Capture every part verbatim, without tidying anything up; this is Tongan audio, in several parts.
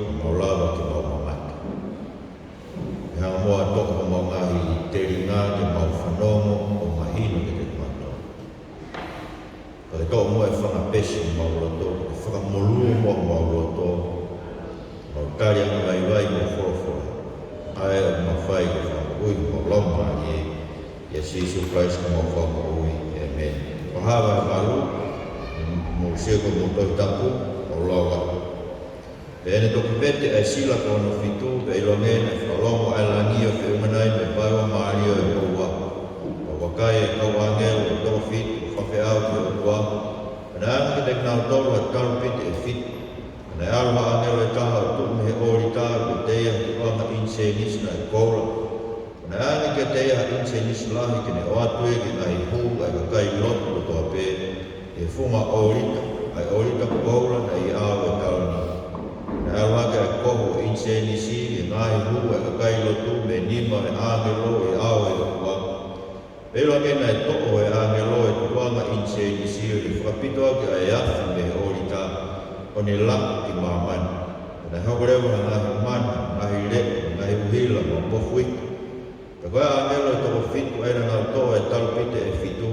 ʻo mau lava ke mau mamata. ʻE hanga muʻa ʻo toʻo homau ngaahi telinga ke mau fanongo ʻo mahino kiate kimautolu. Kae toʻo muʻa e fanga pesi ʻo homau loto, ke fakamolū muʻa homau loto, mau tali angavaivai mo folofola. ʻA ia ʻoku mau fai ko e fakamoʻui ʻo homau laumālie, ʻia Sīsū Kalaisi ko homau Fakamoʻui. ʻĒmeni. Fakahā vahe valu, mou sio ki hoʻomou Tohi Tapu, ʻo lau atu. Pea ʻi heʻene toki vete ʻa e sila ko hono fitu, pea ʻiloange naʻe fakalongo ʻa e langi ʻo feʻunga nai mo e vaeuamālie ʻo e houa. Pea vakai, ʻa e kau ʻāngelo ʻe toko fitu ʻoku fakafeʻao ki he ʻOtua, pea naʻe ʻange kiate kinautolu ha talupite ʻe fitu. Pea naʻe ʻalu ha ʻāngelo ʻe taha ʻo tuʻu mei he ʻōlita, ʻoku ʻiate ia ha tuʻuʻanga ʻinisēnisi naʻe koula. Pea naʻe ʻange kiate ia ha ʻinisēnisi lahi ke ne ʻoatu ia ki he ngaahi hū ʻa e kakai lotu kotoa pē, ʻi he funga ʻōlita, ʻa e ʻōlita koula naʻe ʻi he ʻao ʻo e taloni. Pea naʻe ʻalu hake ʻa e kohu ʻo e ʻinisēnisi ʻi he ngaahi hū ʻa e kakai lotu mei he nima ʻo e ʻāngelo ʻi he ʻao ʻo e ʻOtua. Pea ʻiloange naʻe toʻo ʻe he ʻāngelo e tuʻuʻanga ʻinisēnisi ʻo ne fakapito ʻaki ʻa e afi mei he ʻōlita, ʻo ne laku ki māmani. Pea naʻe hoko leva ha ngaahi mana, ngaahi leʻo, ngaahi ʻuhila, mo e mofuike. Pea ko e ʻāngelo ʻe toko fitu ʻa ia naʻa nau toʻo e talupite ʻe fitu,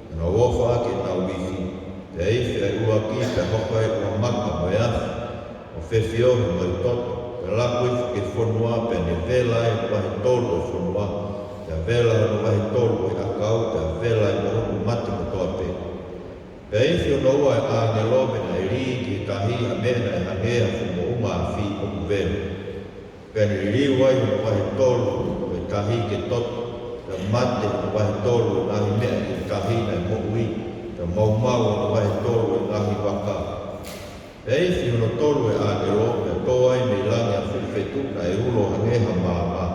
naʻa nau ʻofa ʻaki ʻenau ifi. Pea ifi ʻa e ʻuluaki, pea hoko ʻa e ʻuluaki maka mo e afi, mo e fefiohi mo e toto. Pea laku ifi ki he fonua, pea ne vela ʻa e vahe tolu ʻo e fonua, pea vela hono vahe tolu ʻo e ʻakau, pea vela ʻa e moʻuku mate kotoa pē. Pea ifi hono ua ʻa e ʻāngelo, pea naʻe lī ki he tahi ha meʻa naʻe hangē ha fuʻu moʻunga afi ʻoku vela. Pea ne liliu ai hono vahe tolu ʻo e tahi ke toto, pea mate hono vahe tolu ʻo e ngaahi meʻa ʻi he tahi naʻe moʻui, pea maumau hono vahe tolu ʻo e ngaahi vaka. Pea ifi hono tolu ʻa e ʻāngelo, pea tō ai mei langi ha fuʻu fetuʻu naʻe ulo hangē ha maama.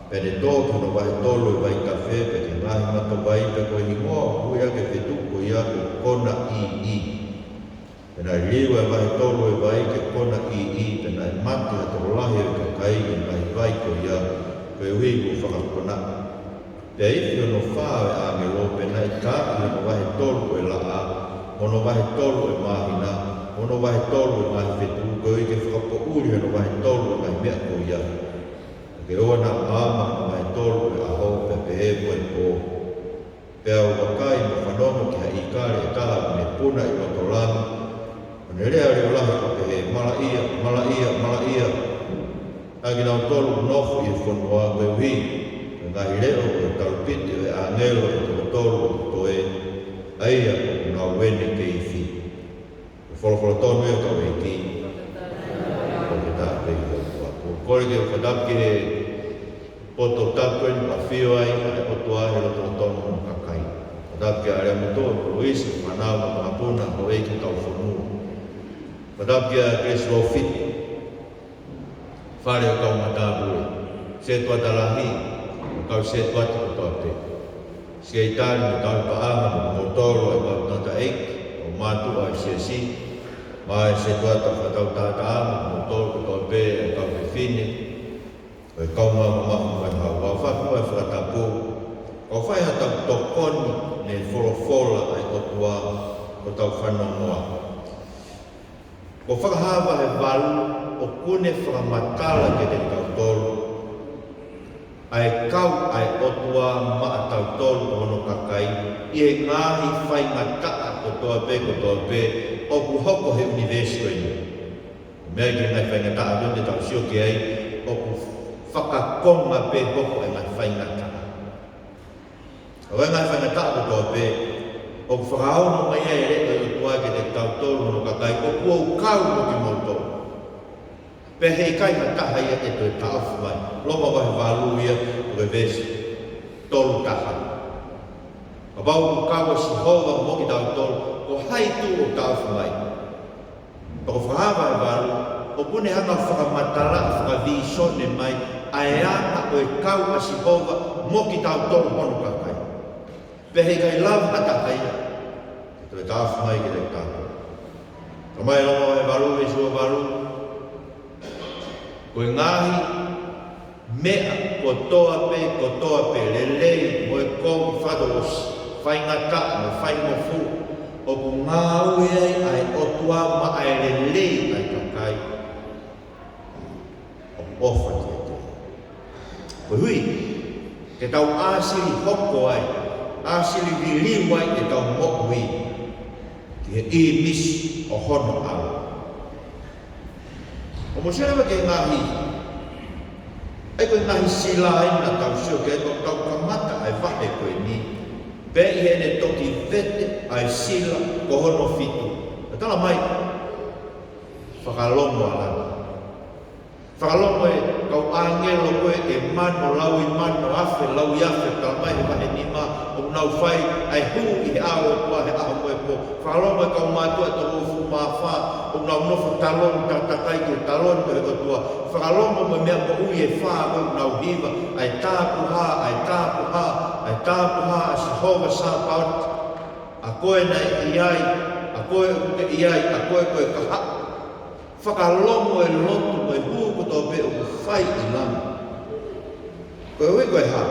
Pea ne tō ki hono vahe tolu ʻo e vaitafe, pea ki he ngaahi matavai, pea ko e hingoa ʻoku ui ʻaki e fetuʻu ko ia ko Kona ʻĪʻī. Pea naʻe liliu ʻa e vahe tolu ʻo e vai ke kona ʻīʻī, pea naʻe mate ha tokolahi ʻo e kakai ʻi he ngaahi vai ko ia, koeʻuhi kuo fakakona. Pea ifi hono fā ʻo e ʻāngelo, pea naʻe taaʻi hono vahe tolu ʻo e laʻā, mo hono vahe tolu ʻo e māhina, mo hono vahe tolu ʻo e ngaahi fetuʻu, koeʻuhi ke fakapoʻuli hono vahe tolu ʻo e ngaahi meʻa ko ia. Pea ke ʻoua naʻa maama hono vahe tolu ʻo e ʻaho, pea pehē mo e pō. Pea u vakai mo fanongo ki ha ʻīkale ʻe taha ʻoku ne puna ʻi loto langi, ʻo ne lea leʻo lahi ʻo pehē, Malaʻia, malaʻia, malaʻia, ʻa kinautolu ʻoku nofo ʻi he fonua, koeʻuhi ko e ngaahi leʻo ʻo e talupite ʻo e ʻāngelo ʻe toko tolu ʻoku toe, ʻa ia ʻoku nau ʻene kei ifi. Ko e folofola tonu ia ʻa hotau ʻEiki. Ko e tau pē ʻi he ʻOtua. Ko e kole ke u fakatapu ki he poto tapu eni ʻoku ʻafio ai ʻa e ʻOtua he lotolotonga ʻo hono kakai. Fakatapu kia Aleamoto, Luisi, fānau mo e makapuna, houʻeiki hotau fonua. Fakatapu kia Kelesi Lofiti, fale ʻo e kau matāpule, setuata lahi, mo e kau setuata kotoa pē. Sekelitali mo e kau paʻanga mo kimoutolu ʻa e kau tangataʻeiki, kau mātuʻa ʻo e siasi, mo e setuata fakatautaha mo kimoutolu kotoa pē ʻa e kau fefine, ʻo e kau mamahi mo e hau. ʻOku ou fai muʻa e fakatapu, ʻoku ou fai haʻatau tokoni mei he folofola ʻa e ʻOtua ʻoku tau fanongoa. Ko Fakahā vahe valu ʻoku ne fakamatala kiate kitautolu ʻa e kau ʻa e ʻOtua maʻatautolu ko hono kakai ʻi he ngaahi faingataʻa kotoa pē, kotoa pē ʻoku hoko he ʻunivēsi ko eni. Meʻa ki he ngaahi faingataʻa ko eni te tau sio ki ai, ʻoku fakakonga pē hoko e ngaahi faingataʻa. ʻA e ngaahi faingataʻa kotoa pē, ʻoku fakaongo mai ai e leʻo ʻo e ʻOtua kiate kitautolu hono kakai, ʻoku ou kau mo kimoutolu. Pea heʻikai ha taha ia ʻe toe taʻofi mai. Loma vahe valu ia, ʻo e veesi tolu taha. Kapau ʻoku kau ʻa Sihova mo kitautolu, ko hai tuʻu ʻo taʻofi mai? Pea ko Fakahā vahe valu, ʻoku ne hanga ʻo fakamatala, fakavīsone mai ʻa e anga ʻo e kau ʻa Sihova mo kitautolu hono kakai. Pea heʻikai lava ha taha ia ʻe toe taʻofi mai kiate kitautolu. Talamai ʻe Loma vahe valu, veesi ua valu, ko e ngaahi meʻa kotoa pē, kotoa pē, lelei mo e kovi, fakatouʻosi, faingataʻa mo faingofua, ʻoku ngāue ai ʻa e ʻOtua maʻa e lelei ʻa e kakai. ʻofa kiate ia. Koeʻuhi ke tau ʻāsili hoko ai, ʻāsili liliu ai ʻetau moʻui ki he ʻīmisi ʻo hono ʻAlo. ʻOku mou sio leva ki he ngaahi, ʻa ia ko e ngaahi sila ʻeni naʻa tau sio ki ai, ʻoku tau kamata ʻa e vahe ko eni pē ʻi heʻene toki vete ʻa e sila ko hono fitu. Ka tala mai, fakalongo ʻa langi. Fakalongo e kau ʻāngelo ko ē ʻe mano, lauimano, afe, lauiafe, tala mai he vahe nima, ʻoku nau fai ʻa e hū ʻi he ʻao ʻo e ʻOtua he ʻaho mo e pō. Fakalongo e kau mātuʻa toko hongofulu mā fā, ʻoku nau nofo taloni, takatakai ki he taloni ʻo e ʻOtua. Fakalongo mo e meʻa moʻui ʻe fā, ʻoku nau hiva, ʻa e tāpuhā, ʻa e tāpuhā, ʻa e tāpuhā ʻa Sihova Sāpaoti. ʻA koe naʻe ʻi ai, ʻa koe ʻoku ke ʻi ai, ʻa koe ko e kahaʻu. Fakalongo e lotu mo e hū kotoa pē ʻoku fai ʻi langi. Koeʻuhi ko e hā?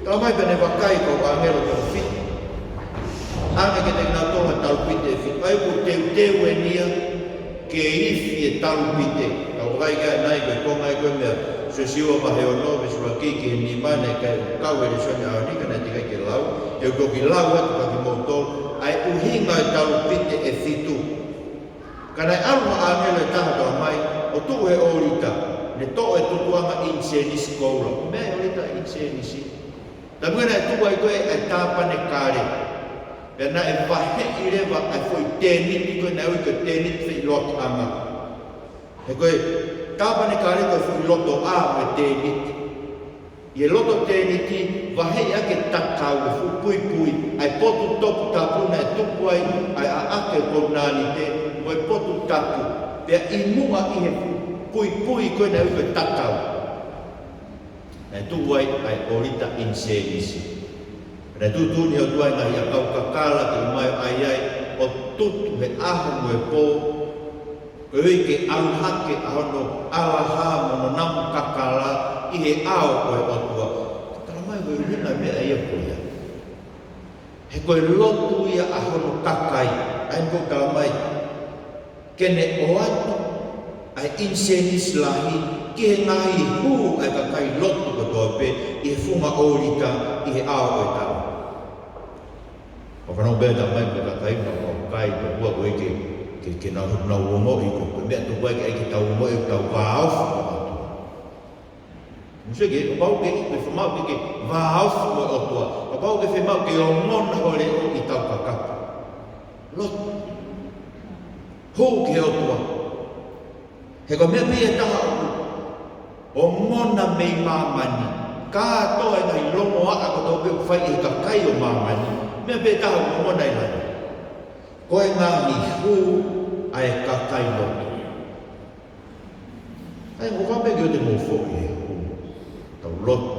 Tala mai pē ʻene vakai e kau ʻāngelo ko e fitu. ʻAnge kiate kinautolu ha talupite ʻe fitu. ʻA ia ʻoku teuteu eni ia ke ifi e talupite. Tau vakai ki ai ʻanai ko e konga ia ko e meʻa, Siosiua vahe ono, veesi ua ki he nima, naʻe ʻikai kau he lēsoni ʻaho ni ka naʻe teʻeki ai ke lau. Te u toki lau atu kiate kimoutolu ʻa e ʻuhinga e talupite ʻe fitu. Ka naʻe ʻalu ha ʻāngelo ʻe taha, tala mai, ʻo tuʻu he ʻōlita, ne toʻo e tutuʻanga ʻinisēnisi koula. Meʻa e ʻōlita ʻinisēnisi. Taimi naʻe tuʻu ai ko ē ʻa e tāpanekale, pea naʻe vaheʻi leva ʻa e foʻi tēniti ko ē naʻe ui ko e tēniti feʻiloakiʻanga. He ko e tāpanekale ko e foʻi lotoʻā mo e tēniti. ʻI he loto tēniti, vaheʻi ʻaki e tatau e fuʻu puipui, ʻa e potu toputapu naʻe tupu ai ʻa e ʻaʻake ʻo e kovinānite, mo e potu tapu. Pea ʻi muʻa ʻi he puipui ko ē naʻe ui ko e tatau, naʻe tuʻu ai ʻa e ʻōlita ʻinisēnisi. Naʻe tuʻutuʻuni ʻe he ʻOtua e ngaahi ʻakau kakala ke ʻomai ʻo ʻai ai, ʻo tutu he ʻaho mo e pō, koeʻuhi ke ʻalu hake ʻa hono ʻalahā mo hono namu kakala ʻi he ʻao ʻo e ʻOtua. Tala mai ko e ʻuhinga e meʻa ia ko ia. He ko e lotu ia ʻa hono kakai, ʻa ia ʻoku tala mai, ke ne ʻoatu ʻa e ʻinisēnisi lahi ki he ngaahi hū ʻa e kakai lotu kotoa pē ʻi he funga ʻōlita ʻi he ʻao ʻo e taʻu. ʻOku fanongo pē, tala mai ko e kakai naʻa nau kai, ko e ʻuhinga ko ē ke, ke, ke nau, nau ongoʻi ko e, ko e meʻa tokua ke ʻai ke tau ongoʻi ʻoku tau vāofi mo e ʻOtua. Mou sio ki he, kapau ke, ke fiemaʻu ke, ke vāofi mo e ʻOtua. Kapau ke fiemaʻu ke ongona ho leʻo ʻi he tau kakapa. Lotu. Hū ki he ʻOtua. He ko e meʻa pē ia ʻe taha ʻoku ongona mei māmani. Kātoa e ngaahi longoaʻa kotoa pē ʻoku fai ʻe he kakai ʻo māmani, meʻa pē ʻe taha ʻoku ongona ʻi langi. Ko e ngaahi hū ʻa e kakai lotu. ʻA ia, ʻoku ou fakaʻamu pē ke ʻoua te mou foʻi he hū. Tau lotu.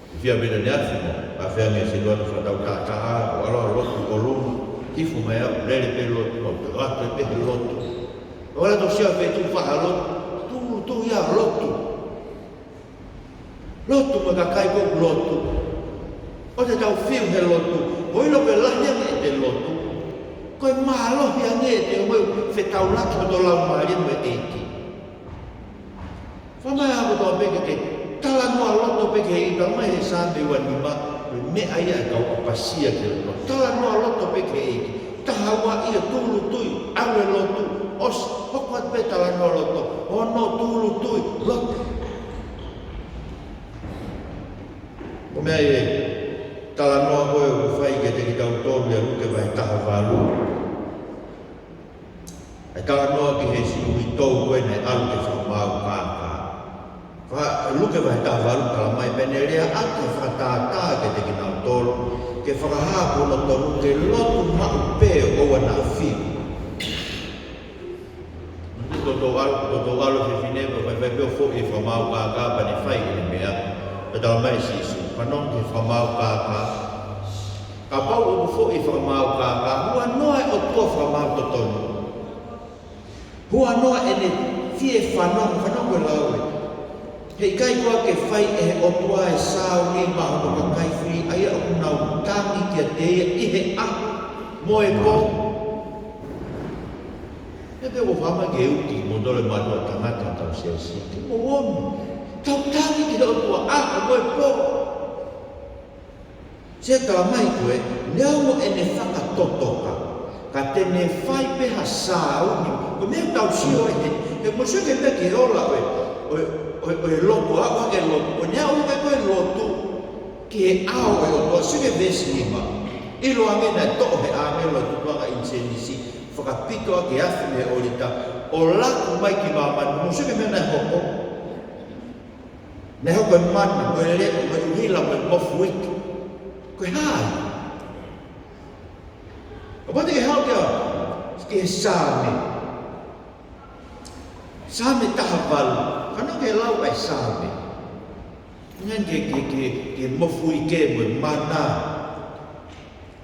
Fiefia pē ʻaneafi mo, ʻa e feangai ʻa e Siloa ʻo fakatau taha taha, ʻo ʻalu ʻo lotu ʻi ʻolunga, hifo mai ʻo lele pē lotu, ʻo te ʻoatu pē he lotu. ʻO ʻalu ʻo sio pē tuʻu faʻa lotu, tuʻu, tuʻu ia lotu. Lotu mo e kakai ko ē lotu. ʻOua te tau fiu he lotu, ʻo ʻilo pē lahi ange ʻete lotu, ko e mālohi ange ʻete ʻomai fetaulaki hoto laumālie mo e ʻEiki. Fakamai ʻa kotoa pē ke ke talanoa loto pē ki he ʻEiki, tala mai he Saame ua nima, ko e meʻa ia ʻa e kau ʻapasia ki he lotu. Talanoa loto pē ki he ʻEiki. Taha ua ia, tūʻulutui, ʻalu e lotu, ʻosi, hoko atu pē talanoa loto, ono, tūʻulutui, lotu. Ko e meʻa ia e talanoa ko ē ʻoku fai kiate kitautolu ʻia Luke vahe taha valu. ʻA e talanoa ki he siʻi uitou ko ē naʻe ʻalu ke fakamaau kākā. Ka Luke vahe taha valu, tala mai pē ne lea ʻaki e fakatātā kiate kinautolu, ke fakahā ʻoku totonu ke lotu maʻu pē ʻoua naʻa fiu. Mou toutou ʻalu, toutou ʻalu e fefine, pea fai, fai pē ʻo foʻi e fakamaau kākā, pea ne fai ʻene meʻa. Pea tala mai ʻe Sīsū, fanongo ki he fakamaau kākā. Kapau ʻoku foʻi e fakamaau kākā, huanoa e ʻOtua fakamaau totonu. Huanoa ʻene fie fanongo, fanongo e lau ē. He ʻikai koā ke fai ʻe he ʻOtua e sāuni maʻa hono kakai fili, ʻa ia ʻoku nau tangi kiate ia ʻi he ʻaho mo e pō. He pea ʻoku ou fakaʻamu ke uki mo tole mātuʻa tangata ʻo tau siasi. Ke mo omi. Tau tangi ki he ʻOtua ʻaho mo e pō. Sio, talamai ko ē, neongo ʻene fakatotoka, ka te ne fai pē ha sāuni. Ko e meʻa tau sio ai he, he mou sio ki he meʻa ki he ola ʻo e, ʻo e, ʻo e, ʻo e lotu, aʻu hake lotu. Ko ʻene aʻu hake ko ē lotu ki he ʻao ʻo e ʻOtua, sio ki he veesi nima. ʻIloange naʻe toʻo he ʻāngelo ʻa e tupuʻanga ʻinisēnisi, fakapito ʻaki e afi mei he ʻōlita, ʻo laku mai ki māmani. Mou sio ki he meʻa naʻe hoko. Naʻe hoko e mana, mo e leʻo, mo e ʻuhila, mo e mofuike. Ko e hā ia? Kapau te ke haʻu ki he, ki he Saame. Saame taha valu. Fanongo ki he lau ʻa e Saame. Ngaahi ke, ke, ke, ke mofuike mo e mana.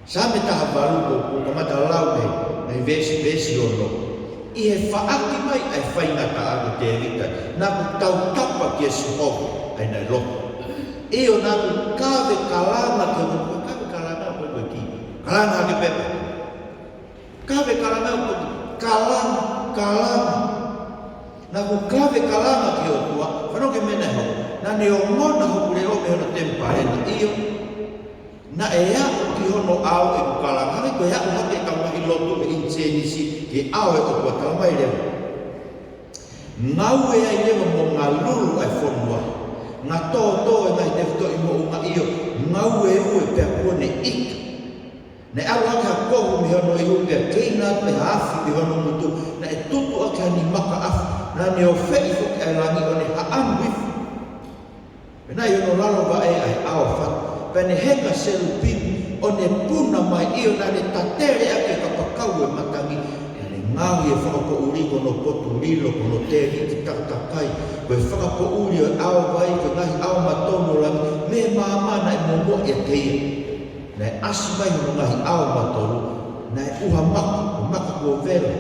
Saame taha valu, ko, ko e kamata lau mei, mei he veesi, veesi ono. ʻI he faʻaki mai ʻa e faingataʻa, ko Tēvita, naʻa ku tautapa kia Sihova, ʻa ia naʻe lotu. ʻIo, naʻa ku kave kalanga ki hono, kave kalanga ko e, ko e kī. Kalanga hake pē. Kave kalanga ko e kī. Kalanga, kalanga. Naʻa ku kave kalanga ki he ʻOtua, fanongo ki he meʻa naʻe hoko. Naʻa ne ongona hoku leʻo mei hono temipale na, ʻio. Naʻe aʻu ki hono ʻao ʻeku kalanga, hangē ko e aʻu hake ʻetau ngaahi lotu ʻi he ʻinisēnisi ki he ʻao ʻo e ʻOtua, talamai leva. Ngaue ai leva mo ngalulu ʻa e fonua. Ngatōtō e ngaahi tefitoʻi moʻunga, ʻio, ngaue ue pea kuo ne ʻita. Naʻe ʻalu hake ha kohu mei hono ihu pea keina atu ha afi mei hono ngutu. Naʻe tutu ʻaki ha nimaka afi. Naʻa ne ofeʻi foki ʻa e langi ʻo ne haʻamo hifo. Pea naʻe ʻi hono lalo vaʻe ʻa e ʻao fatu. Pea ne heka selupimi ʻo ne puna mai, ʻio, naʻa ne tatele ʻaki e kapakau ʻo e matangi. Naʻa ne ngaohi e fakapoʻuli ko hono potu lilo, ko hono tēviti takatakai, ko e fakapoʻuli ʻo e ʻao vai, ko e ngaahi ʻao matonu ʻo langi, mei he maama naʻe momoʻi ʻiate ia. Naʻe ʻasi mai hono ngaahi ʻao matolu, naʻe ʻuha maka, ko e maka kuo vela.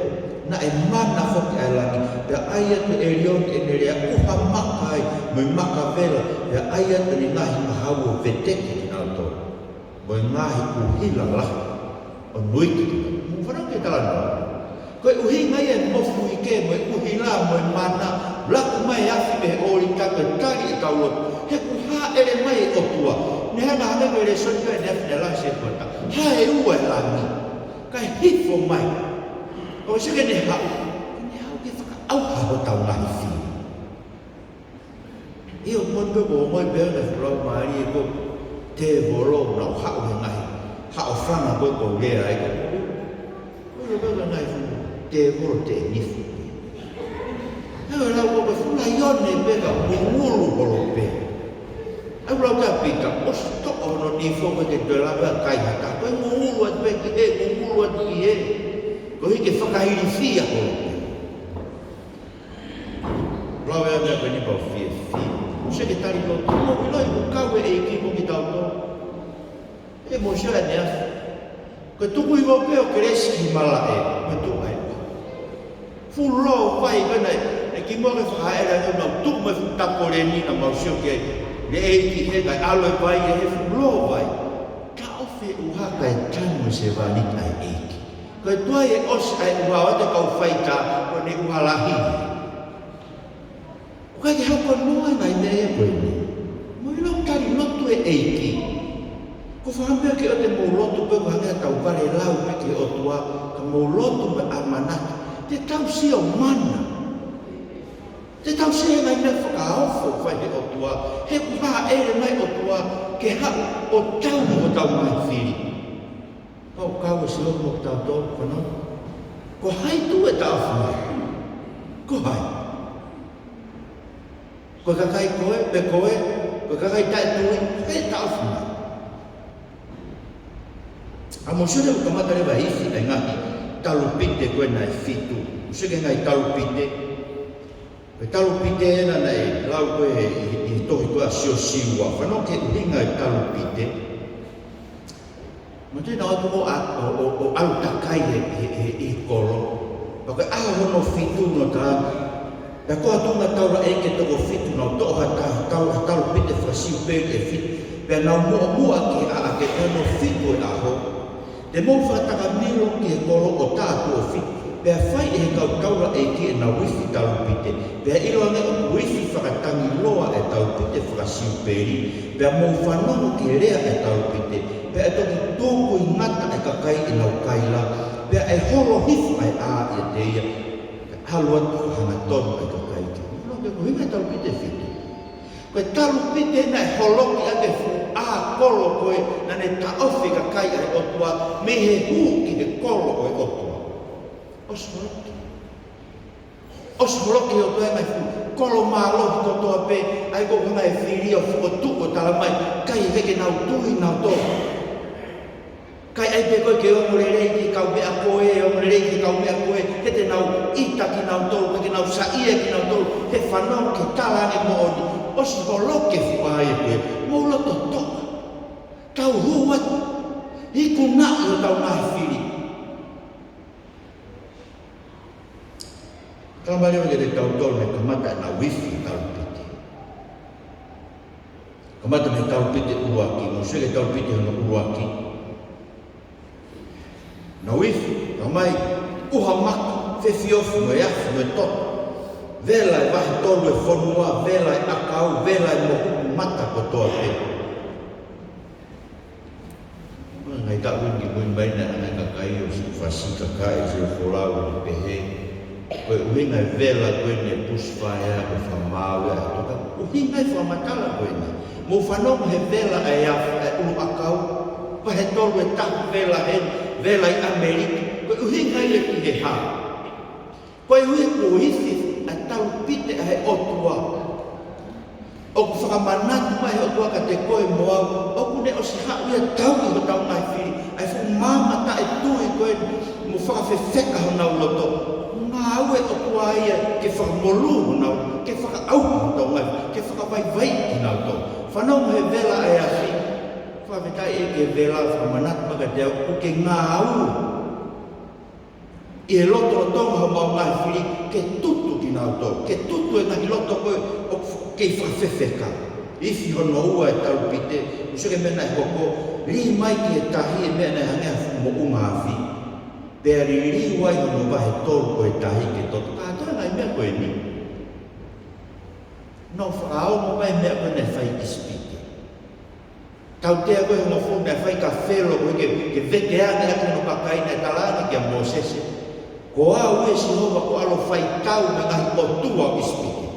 Naʻe mana foki ʻa e langi, pea ʻai atu ʻe ʻElioni ʻene lea, ʻuha maka ai, mo e maka vela, pea ʻai atu ʻene ngaahi ngahau ʻo veteki kinautolu, mo e ngaahi ʻuhila lahi ʻo nuiki kinautolu. Mou fanongo ki he talanoa. Ko e ʻuhinga ia e mofuike mo e ʻuhila mo e mana, laku mai e afi mei he ʻōlita ko e tali ʻetau lotu. He ʻoku hāʻele mai e ʻOtua. Ne hanga hanga ko e lēsoni ko ē ʻanefine lasi e kuata. Haʻu e ua e langi. Kae hifo mai. ʻO sio ki heʻene haʻu. Ne haʻu ke fakaʻauha hotau ngaahi fili. ʻIo, ko e pē ko e ongoʻi pē ʻa e fuʻu laumālie ko e tēvolo naʻa nau haʻu he ngaahi haʻofanga ko ē ʻoku ou lea ai ko ē. Ko e pē ko e ngaahi fuʻu tēvolo te nifo. He ʻoku lau ko e fuʻu laione pē ka ngungulu holo pē. ʻOku lau kia Pita, ʻosi toʻo hono nifo ko ē ke toe lava kai hata. Ko e ngungulu atu pē ki hē, ngungulu atu ki hē. Koeʻuhi ke fakailifia holo pē. Lau e meʻa ko eni pau fiefia. Mou sio ki he tali lotu, mou ʻiloʻi ʻoku kau e ʻEiki mo kitautolu. ʻE mou sio ʻaneafi. Ko e tuku hifo pē ʻo Kelesi ki malaʻe, ko e tuʻu ai. Fuʻu lō vai ko ena, ʻe kimuʻa ke fakahaʻele atu naʻa nau tuʻu mai fuʻu tapoleni naʻa mau sio ki ai. Ne ʻEiki he kai ʻalu e vai ʻe he fuʻu lō vai. Ka ʻoku fie ʻuha kae tanu e sevāniti ʻa e ʻEiki. Ko e tuai e ʻosi ʻa e ʻuha ʻo e kau faitā, ko ʻene ʻuha lahi. ʻOku ʻikai ke haʻu ko noa e ngaahi meʻa ia ko eni. Mou ʻilo tali lotu e ʻEiki. Ko e fakaʻamu pē ke ʻoua te mou lotu pē ʻo hangē ha tau vale lau pē ki he ʻOtua, ka mou lotu mo e ʻamanaki. Te tau sio mana. Te tau sio he ngaahi meʻa fakaofo fai he ʻOtua. He ʻoku hāʻele mai e ʻOtua ke haʻu ʻo tau mo hotau ngaahi fili. Kau kau e sio mo kitautolu, fanongo. Ko hai tuʻu e taʻofi mai? Ko hai? Ko e kakai koe, pe ko e, ko e kakai taʻetui, ko e taʻofi mai. ʻA mou sio ki he kamata leva e ifi ʻa e ngaahi talupite ko ena ʻe fitu. Mou sio ki he ngaahi talupite. Ko e talupite ena naʻe lau ko ē ʻi, ʻi he tohi ko ē ʻa Siosiua. Fanongo ki he ʻuhinga e talupite. Manatuʻi naʻa nau ō atu ʻo, ʻo, ʻo, ʻo ʻalu takai he, he, he, he kolo. Pea ko e ʻaho hono fitu naʻa nau tā. Pea ko e tuʻunga taulaʻeiki ʻe toko fitu naʻa nau toʻo ha ta-, tau-, ha talupite fakasiupeli ʻe fitu. Pea nau muʻomuʻa ki he ʻaʻake, pea hono fitu e ʻaho. Te mou fakatakamilo ki he kolo ʻo tā tuʻo fitu. Pea fai ʻe he kau taulaʻeiki ʻenau ifi talupite, pea ʻiloange ʻoku ifi fakatangiloa e talupite fakasiupeli, pea mou fanongo ki he lea e talupite, pea ʻe toki tukuingata e kakai ʻenau kaila, pea ʻe holo hifo ʻa e ʻā ʻiate ia, ʻalu atu hangatonu e kakai ki. Lo ke ko hinga talupite fitu. Ko e talupite naʻe holoki ʻaki e fuʻu ʻā kolo ko ē naʻa ne taʻofi e kakai ʻa e ʻOtua mei he hū ki he kolo ʻo e ʻOtua. ʻOsi holoki. ʻOsi holoki ʻe he ʻOtua e ngaahi fuʻu kolo mālohi kotoa pē, ʻa ia ko e ngaahi fili ʻo fokotuʻu ʻo tala mai, ʻikai ke nau tui nautolu. Kae ʻai pē koe ke ongo lelei ki he kaumeʻa ko ē, ongo lelei ki he kaumeʻa ko ē, he te nau ʻita kinautolu, he te nau saiʻia kinautolu, he fanongo ki he tala ange moʻoni. ʻOsi holoki e fuʻu ʻā ia ko ē, mou loto toʻa. Tau hū atu, ikunaʻi hotau ngaahi fili. Tala mai leva kiate kitautolu mei he kamata ʻenau ifi talupite. Kamata mei he talupite ʻuluaki, mou sio ki he talupite hono ʻuluaki. Nau ifi, tala mai, ʻuha maka, fefiofi mo e afi mo e toto. Vela e vahe tolu e fonua, vela e ʻakau, vela e mohuku mata kotoa pē. Ngaahi taʻu ʻi mui mai naʻe hanga ʻe he kakai ʻo siʻi fasi kakai ʻo siʻi folau ʻo pehē, ko e ʻuhinga e vela ko eni e pusifaea ko e fakamaau ia ʻa e toka. ʻUhinga e fakamatala ko eni. Mou fanongo he vela ʻa e afi, ʻa e ʻuluʻakau, vahe tolu e taha vela heni, vela ʻi ʻAmelika. Ko e ʻuhinga ia ki he hā? Ko e ʻuhi kuo ifi ʻa e talupite ʻa e ʻOtua. ʻOku fakamanatu mai ʻe he ʻOtua kiate koe mo au, ʻoku ne ʻosi haʻu ia ʻo tauhi hotau ngaahi fili, ʻa e fuʻu maama taʻetui ko ē, mo fakafefeka honau loto. Ngāue ʻa e ʻOtua ia ke fakamolū honau, ke fakaʻauha hotau ngaahi, ke fakavaivaiʻi kinautolu. Fanongo he vela ʻa e afi, fakafetaʻi ki he vela fakamanatu mai kiate au, ʻoku ke ngāue ʻi he lotolotonga homau ngaahi fili, ke tutu kinautolu, ke tutu e ngaahi loto ko ē ʻoku kei fakafefeka. Ifi hono ua e talupite, mou sio ki he meʻa naʻe hoko, lī mai ki he tahi e meʻa naʻe hangē ha fuʻu moʻunga afi. Pea liliu ai hono vahe tolu ʻo e tahi ke toto. Kātoa e ngaahi meʻa ko eni. Nau fakaongo mai e meʻa ko ē naʻe fai ʻi ʻIsipite. Tautea ko ē hongofulu naʻe fai kia Felo ko ē ke, ke vete ange ʻaki hono kakai, naʻe tala ange kia Mōsese, ko au ē Sihova kuo ʻalu ʻo fai tau mei he ngaahi ʻotua ʻo ʻIsipite.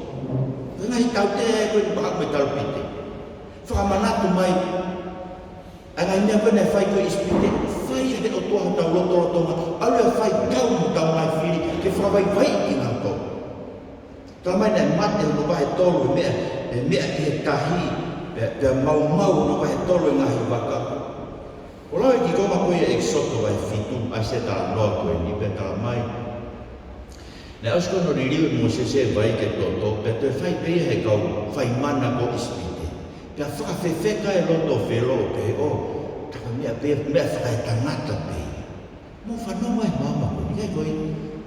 Ko e ngaahi tautea ē ko ē naʻe pehē mei he talupite. Fakamanatu mai, ʻa e ngaahi meʻa ko ē naʻe fai ko ē ʻi ʻIsipite, fai ʻe he ʻOtua hotau lotolotonga, ʻalu ʻo fai tau mei hotau ngaahi fili, ke fakavaivaiʻi kinautolu. Tala mai naʻe mate hono vahe tolu e meʻa, e meʻa ʻi he tahi, pea, pea maumau hono vahe tolu e ngaahi vaka. ʻOku lau e kiʻi konga ko ia ʻEkisoto vahe fitu, ʻa e talanoa ko eni pea tala mai. Naʻe ʻosi ko ē hono liliu ʻe Mōsese e vai ke toto, pea toe fai pē ia ʻe he kau fai mana ko ē ʻIsipite. Pea fakafefeka e loto ʻo Felo ʻo pehē, ʻō, tā ko e meʻa pē, meʻa fakaetangata pē. Mou fanongo mai maama ko eni, ʻikai ko e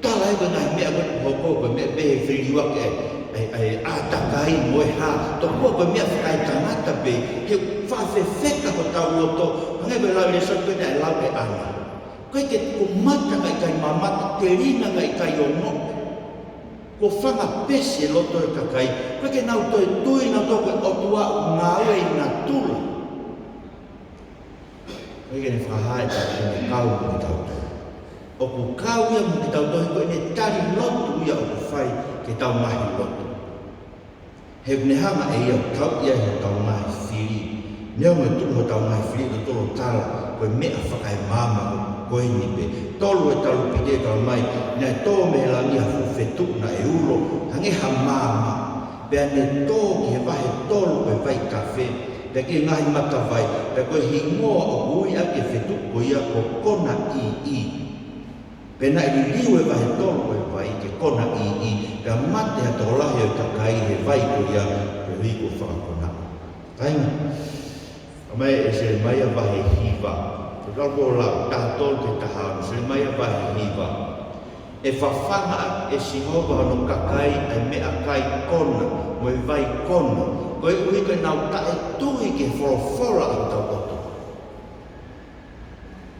tala ē ko e ngaahi meʻa ko ē ʻoku hoko, ko e meʻa pē he feliuaki ʻa e, ʻa e, ʻa e ʻātakai mo e hā, tokua ko e meʻa fakaetangata pē, he fakafefeka hotau loto, hangē ko e lau e lēsoni ko ē naʻe lau ʻe ʻAna. ʻIkai ke, kuo mata kae ʻikai mamata, telina kae ʻikai ongoʻi. Kuo fanga pesi e loto e kakai, ʻikai ke nau toe tui nautolu ko e ʻOtua ʻoku ngāue ʻi natula. ʻIkai ke ne fakahā ʻe tautolu ʻene kau mo kitautolu. ʻOku kau ia mo kitautolu he ko ʻene tali lotu ia ʻoku fai ki heʻetau ngaahi loto. He ʻoku ne hanga ʻe ia ʻo tauʻi ai hotau ngaahi fili. Neongo e tuʻu hotau ngaahi fili ʻi lototolo, tala ko e meʻa fakaemaama ko eni pē. Tolu e talupite, tala mai, naʻe tō mei he langi ha fuʻu fetuʻu naʻe ulo, hangē ha maama. Pea ne tō ki he vahe tolu ʻo e vai kafe, pea ki he ngaahi matavai, pea ko e hingoa ʻoku ui ʻaki e fetuʻu ko ia ko Kona ʻĪʻī. Pea naʻe liliu e vahe tolu ʻo e vai ke kona ʻīʻī, pea mate ha tokolahi ʻo e kakai he vai ko ia, koeʻuhi kuo fakakona. Kāinga, ʻomai ʻe Selemaia vahe hiva. Ko e lau ko ē ʻa e taha tolu ki he taha ono, Selemaia vahe hiva. ʻE fafanga ʻe Sihova hono kakai ʻa e meʻakai kona mo e vai kona, koeʻuhi ko ʻenau taʻetui ki he folofola ʻa hotau ʻOtua.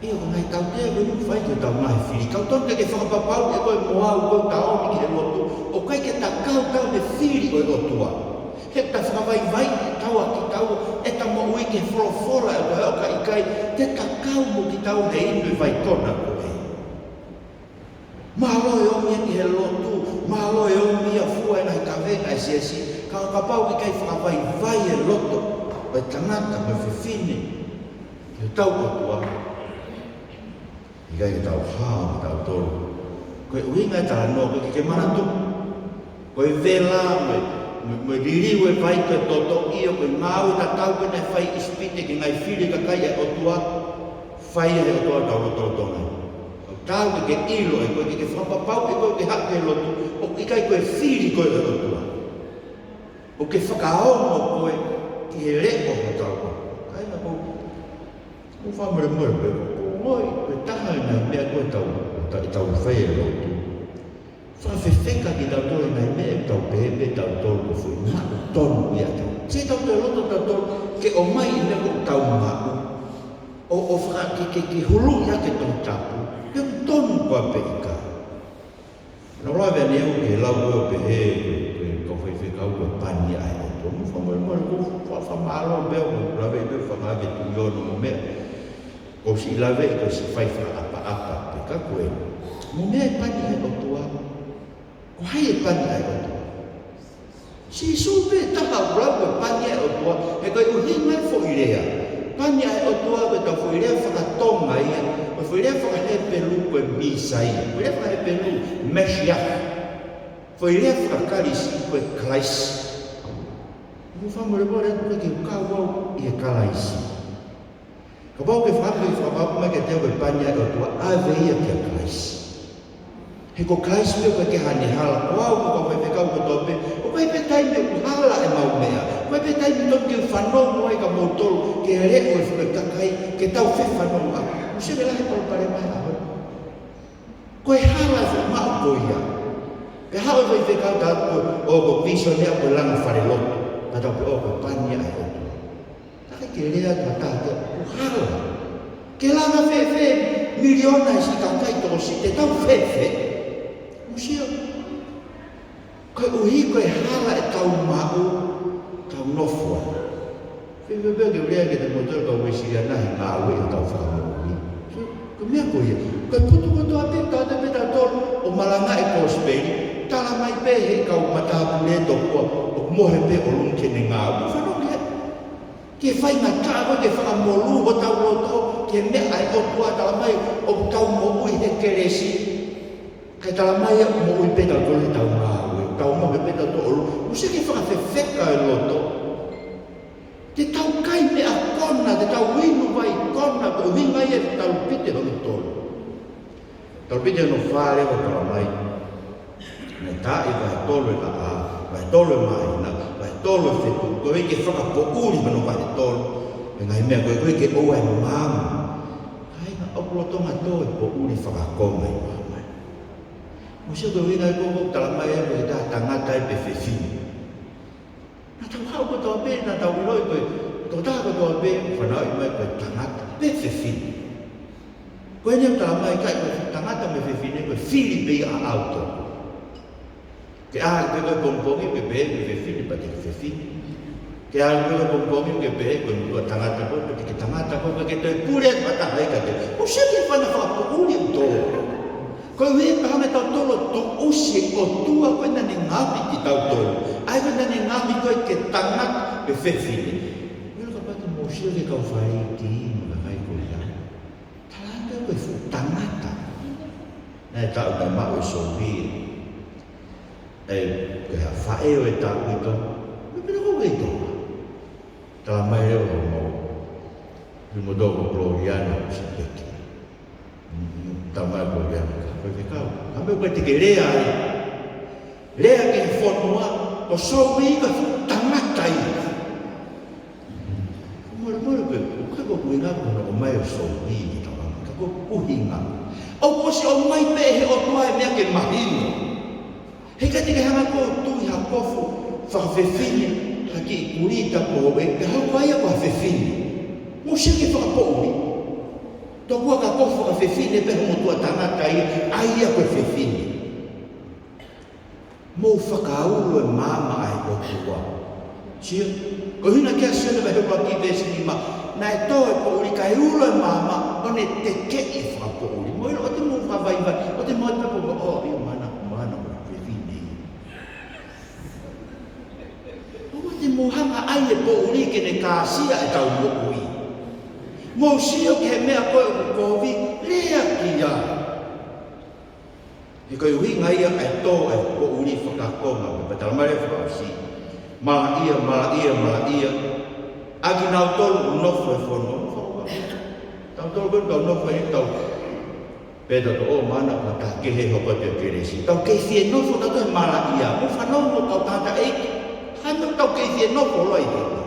ʻIo, ko e ngaahi tautea ko eni ʻoku fai ki hotau ngaahi fili. Kau tonu ke ke fakapapauʻi ʻe koe mo au, ko ʻetau ō mai ki he lotu, ʻoku ʻikai ke ta kau tau he fili ʻo e ʻOtua. He ʻoku ta fakavaivaiʻi ʻe taua kitaua, ʻeta moʻui ki he folofola ʻa e ʻOtua, ʻo ka ʻikai te ta kau mo kitaua he inu ʻo e vai kona ko ē. Mālō e ō mai ki he lotu, mālō e ō mai ʻo fua e ngaahi kavenga ʻa e siasi, ka ʻo kapau ʻoku ʻikai fakavaivai e loto ʻo e tangata mo e fefine ki hotau ʻOtua, ʻikai ke tau hao kitautolu. Ko e ʻuhinga e talanoa ko ē ke ke manatu, ko e vela mo e, mo e, mo e liliu e vai ko e toto ʻio, ko e ngāue tatau ko ē naʻe fai ʻi ʻIsipite ki he ngaahi fili ʻa e kakai ʻa e ʻOtua, fai ʻe he ʻOtua ʻi hotau lotolotonga. Tau ke ke ʻilo ʻe koe, ke ke fakapapauʻi ʻe koe ke haʻu ki he lotu, ʻoku ʻikai ko e fili koe ʻo e ʻOtua. ʻOku ke fakaongo koe ki he leʻo ʻo hotau ʻOtua. Kāinga, ʻoku ou fakamolemole pē, ʻoku ou ongoʻi ko e taha e ngaahi meʻa ko ē ʻoku tau, ʻoku tau, tau fai e lotu, fakafefeka kitautolu he ngaahi meʻa ʻoku tau pehē pē tautolu ko e foʻi maʻu tonu ia ʻatautolu. Sai, tautolu loto tautolu ke ʻomai e meʻa ʻoku tau maʻu ʻo, ʻo faka-, ke, ke, ke huluʻi ʻaki e Tohi Tapu, pe ʻoku tonu koā pe ʻikai. Naʻa ku lave ʻanenai ki he lau ko ē ʻo pehē ko e, ko e kau faifekau ko e pani ʻa e ʻOtua. Mou fakamolemole, ʻoku ou fa-, fakamālō pē, ʻoku ou lave pē, fakaʻave tuʻi ono mo e meʻa. ʻOku ou siʻi lave, ʻoku ou siʻi fai fakaʻapaʻapa pē, ka ko e, mo e meʻa e pani ʻa e ʻOtua. Ko hai e pani ʻa e ʻOtua? Sīsū pē taha ʻoku lau ko e pani ʻa e ʻOtua, he ko e ʻuhinga e foʻi lea pani ʻa e ʻOtua, ko ʻetau foʻi lea faka-Tonga ia, ko e foʻi lea faka-Hepelū ko e Mīsaia, ko e lea faka-Hepelū, Mashiach. Foʻi lea faka-Kalisi ko e Kalaisi. Mou fakamolemole atu, ʻikai ke u kau au ʻi he Kalaisi. Kapau ʻoku ke fakaʻamu, fakaʻamu mai kiate au ko e pani ʻa e ʻOtua, ʻave ia kia Kalaisi. He ko Kalaisi pē ʻoku ʻikai ke ʻi ai haʻane hala. Ko au mo e kau faifekau kotoa pē, ʻoku ʻi ai pē taimi ʻoku hala ʻemau meʻa. ʻOku ʻi ai pē taimi tonu ke u fanongo ai kia moutolu, ki he leʻo ʻo e kakai, ke tau fefanongo ai. Mou sio ki he lahi e palopalema he ʻaho ni. Ko e hala e foʻi maʻu ko ia. Pea haʻu e faifekau, tala atu ko e, ʻo, ko e vīsone ia, ko e langa falelotu. Ka tau pehē ʻoku ko e pani ia ʻa e ʻOtua. Ka ʻikai ke lea atu ha taha ki ai, ʻoku hala. Ke langa fēfē miliona e siʻi kakai tokosiʻi, te tau fēfē? Mou sio. Koeʻuhi ko e hala ʻetau maʻu, tau nofo ai. Fēfē pea ke u lea kiate kimoutolu kau Uēsiliana he ngāue ʻi hotau fakamoʻui? Ko e meʻa ko ia. Ko e potu kotoa pē, tau ō pē tautolu ʻo malangaʻi e kosipeli, talamai pē ʻe he kau matāpule tokua ʻoku mohe pē ʻolunga ki heʻene ngāue. Fanongo ki ai. Ke faingataʻa ko ē ke fakamolū hotau loto ki he meʻa ʻa e ʻOtua, talamai ʻoku tau moʻui he kelesi. Kae talamai ʻoku moʻui pē tautolu heʻetau ngāue, tau mohe pē tautolu. Mou sio ki he fakafefeka e loto. Te tau kai meʻa kona, te tau inu vai kona, ko e ʻuhinga ia e talupite hono tolu. Talupite hono fā leva ʻoku talamai, naʻe taaʻi vahe tolu e laʻā, vahe tolu e māhina, vahe tolu e fetuʻu, koeʻuhi ke fakapoʻuli hono vahe tolu e ngaahi meʻa ko ē, koeʻuhi ke ʻoua ʻe maama. Kāinga, ʻoku lolotonga tō e poʻuli fakakonga ʻi māmani. Mou sio ki he ʻuhinga ia ʻoku talamai ai ko e taha tangata ia pe fefine. Naʻa tau haʻu kotoa pē, naʻa tau ʻiloʻi ko e tokotaha kotoa pē, fanauʻi mai ko e tangata pe fefine. Ko eni ʻoku talamai ʻikai ko e tangata mo e fefine, ko e fili pē ia ʻaʻau toko. Ke ʻā pē koe pongipongi, ke pehē ko e fefine, pea te ke fefine. Ke ʻā pē koe pongipongi, ke pehē ko e motuʻa tangata koe, pea te ke tangata koe, pea ke toe pule atu ha taha ia kiate koe. Mou sio ki he fanga fakapoʻuli ʻoku tō. Koeʻuhi pē ko e hanga ʻe tautolu ʻo tuʻusi e ʻOtua ko ē naʻa ne ngaohi kitautolu. ʻA ia ko ē naʻa ne ngaohi koe ke tangata pe fefine. Mele kapau te mou sio ki he kau Fālesi mo e kakai ko ia. Tala ange ko e fuʻu tangata. Naʻe taʻu naʻe maʻu e sovi. ʻE, ko e hā e faʻē ʻo e taʻu ʻi Tonga? Mou pehē ko e Tonga. Talamai leva ʻe hoʻomou, ʻi mo toko Koloriana ʻo Sipeki. Talamai Koloriana, ko e fekau. Ka meʻa ko ē te ke lea ai. Lea ki he fonua, ko Soumi ko e tangata ia. Molemole pē, ʻoku ʻikai ko e ʻuhinga ko hono ʻomai ʻo Soumi ki Tonga, ka ko e ʻuhinga. ʻOku ʻosi ʻomai pē ʻe he ʻOtua e meʻa ke mahino. Heʻikai te ke hanga koe ʻo tui ha kofu fakafefine, ha kiʻi kulita pe ko e hā, pea hoko ai ia ko ha fefine. Mou sio ki he fakapoʻuli. Tokua ka ko e fakafefine pē hoʻomo tuʻa tangata ia, ʻa ia ko e fefine. Mou fakaulo e maama ʻa e ʻOtua. Sio, ko e ʻuhinga ia ʻa Sione vahe ʻuluaki veesi nima, naʻe tō e poʻuli kae ulo e maama, ʻo ne tekeʻi e fakapoʻuli. Mou ʻilo, ʻoua te mou fakavaivai, ʻoua te mou ʻai pē pē, ʻo, ʻio, mana, mana, mana fefine. ʻOua te mou hanga ʻai e poʻuli ke ne kāsia ʻetau moʻui. Mou sio ki he meʻa ko ē ʻoku kovi, lea ki ai. He ko e ʻuhinga ia ʻa e tō ʻa e poʻuli fakakonga, pea talamai leva fakaʻosi. Malaʻia, malaʻia, malaʻia. ʻA kinautolu ʻoku nofo he fono. Tautolu ko ē ʻoku tau nofo he tau. Pea tau ō mai ʻo tau kehe hoko atu e kelesi. Tau kei fie nofo tautolu he malaʻia. Mou fanongo kau tangataʻeiki. Hangē ʻoku tau kei fie nofo loa ʻi heni.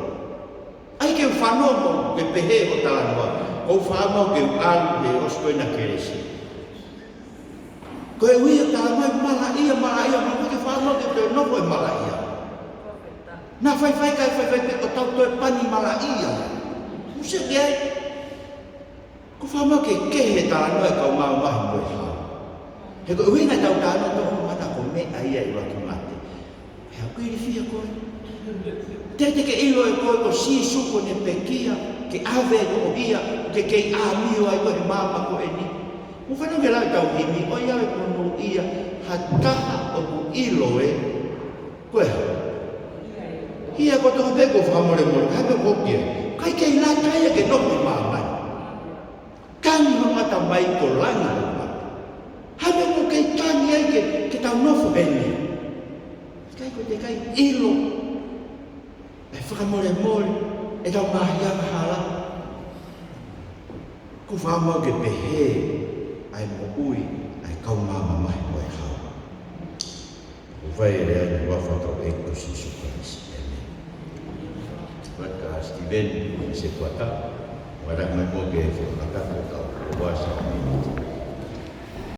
ʻAi ke u fanongo ke pehē hoʻo talanoa. ʻOku ou fiemaʻu ke u ʻalu he ʻosi ko ena kelesi. Ko e ʻuhi ʻoku talamai malaʻia, malaʻia, malaʻia, ʻoku ou fiemaʻu ke u toe nofo he malaʻia. Naʻa faifai kae faifai pē ʻo tau toe pani malaʻia. Mou sio ki ai. ʻOku ou fiemaʻu ke kehe e talanoa e kau mamahi mo e hau. He ko e ʻuhinga ʻetau talanoa tō mana ko e meʻa ia ʻi he ʻuluaki mate. He ʻoku ke ilifia koe. Te te ke ʻilo ʻe koe ko Sīsū kuo ne pekia, ke ʻave e koʻohia, ke kei ʻāmio ai koe he maama ko eni. Mou fanongo ki he lau ʻetau himi, ʻoiauē, monūʻia ha taha ʻoku ʻilo ē. Ko e hā? Hia kotoa pē kuo fakamolemole, hangē ko ia. ʻIkai ke ʻi ai ha taha ia ke nofo he maama ni. Tangi hono ʻatamai ko langi hono mata. Hangē ʻoku kei tangi ai ke, ke tau nofo heni. ʻIkai ko e teʻeki ai ʻilo. ʻE fakamolemole, ʻetau ngaahi angahala. ʻOku ou fiemaʻu ke pehē ʻa e moʻui ʻa e kau mamahi mo e hau. ʻOku ou fai e lea ni ʻi he huafa ʻo hotau ʻEiki ko Sīsū Kalaisi. ʻĒmeni. Faka Steven, ʻi he kuata, ʻoua ʻe hanga mai mo ke fakakakato ʻetau ʻofa sa mi.